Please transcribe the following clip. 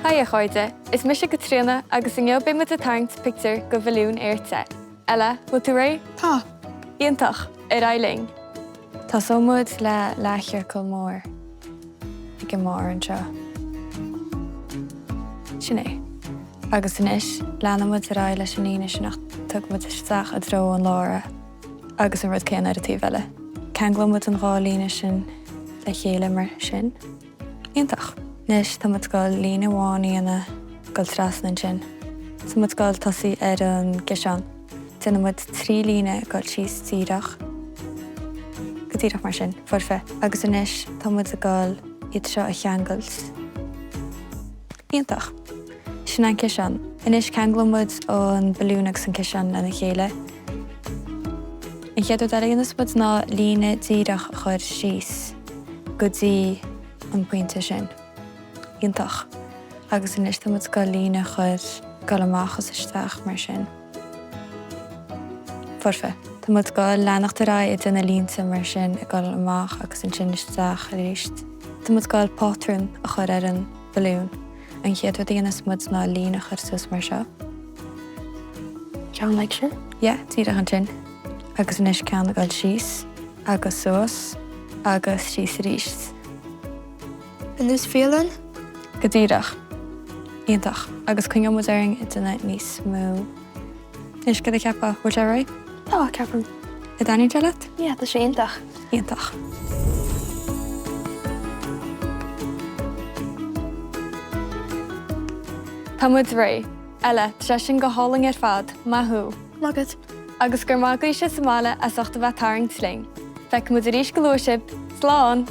Haigh a chairde, is mise Caitríona agus inniu beidh muid ag tarraingt pictiúr de bhalún aer te. Ella, bhfuil tú réidh? Tá! Iontach! Ar aghaidh linn! Tosóidh muid le leathchiorcal mór ag an mbarr anseo. Sin é. Agus anois, leanfaidh muid ar aghaidh leis an líne sin ach tiocfaidh muid isteach i dtreo an láir é. Agus an rud céanna ar an taobh eile. Ceanglóidh muid an dhá líne sin le chéile mar sin. Iontach! Anois tá muid ag dul líne amháin a dhéanamh ag dul trasna ansin. Tá muid ag dul tosaí ar an gciseán. Déanfaidh muid 3 líne ag dul síos díreach. Go díreach mar sin. Foirfe. Agus anois tá muid ag dul iad seo a cheangailt. Iontach! Sin an ciseán. Anois ceanglóidh muid an balún agus an ciseán lena chéile. An chéad rud eile a dhéanfas muid ná líne díreach a chur síos go dtí an pointe sin. Iontach. Agus anois tá muid ag dul líne a chur ag dul amach is isteach mar sin. Foirfe. Tá muid ag dul leanacht ar aghaidh ag déanamh línte mar sin ag dul amach agus ansin isteach arís. Tá muid ag dul pátrún a chur ar an balún. An chéad rud a dhéanfas muid ná líne a chur suas mar seo. Ceann like sin? Yeah, díreach ansin. Agus anois ceann ag dul síos agus suas agus síos arís. Ar nós bialann? Go díreach. Iontach. Agus coinneoidh muid orainn ag déanamh níos mó. Anois, céard a cheapfá? Bhfuil sé réidh? Tá, ceapaim. An dtaitníonn sé leat? Yeah, tá sé iontach. Iontach. Tá muid réidh. Ella, tá sé sin go hálainn ar fad. Maith thú. Maith agat. Agus go raibh maith agaibhse sa mbaile as ucht a bheith ag tarraingt linn. Feicfidh muid arís go luath sibh. Slán!